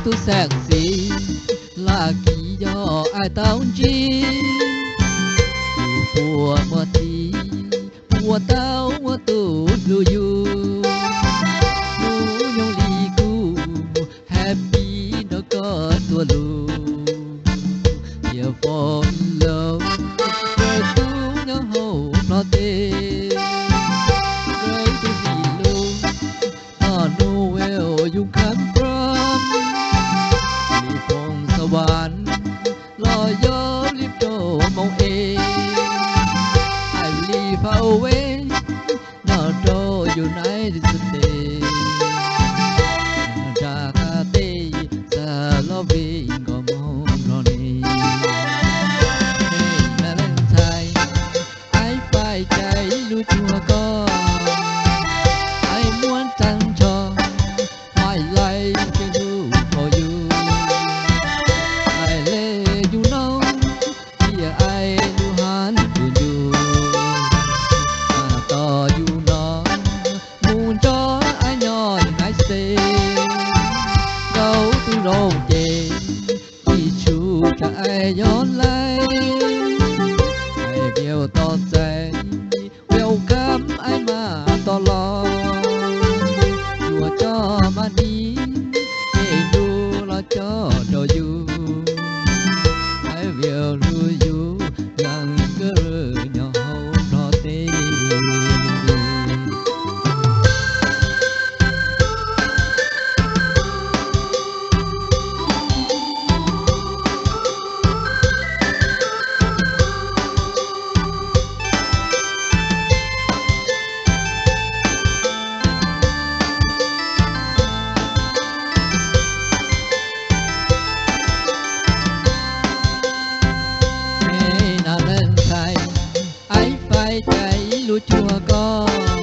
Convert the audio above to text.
Tus xeem xis Lav Kiv yog aim tau ntsib, tus puas muaj txiv puas tau ua tus hlub yus. Hnub nyoog li kuv happy nrog koj tuaj lug, thiaj fall in love rau tus nyob hauv Nplog teb. Rau tus xim lug, no know where you come from, li Phoos Xas Vas los yog li rau Moos Es, I live far away, no rau United States, nram qab teb xav los vij nkaus Moos Nplog ne. Hey Valentine, I faib cai lug cuag koj, I muab tag nrho my life to you, for you, I let you know, thiab I lug has lug yus, mas tos yus no mus nrog I nyob United States, rau tus zoo ces ib tshum tsa I your life, I will tos txais, welcome I mas tos los, yuav coj mas nis, ces lug los coj rau yus, I will love you, young girl nyob hauv Nplog teb. Hey Valentine, I faib cai lug cuag koj,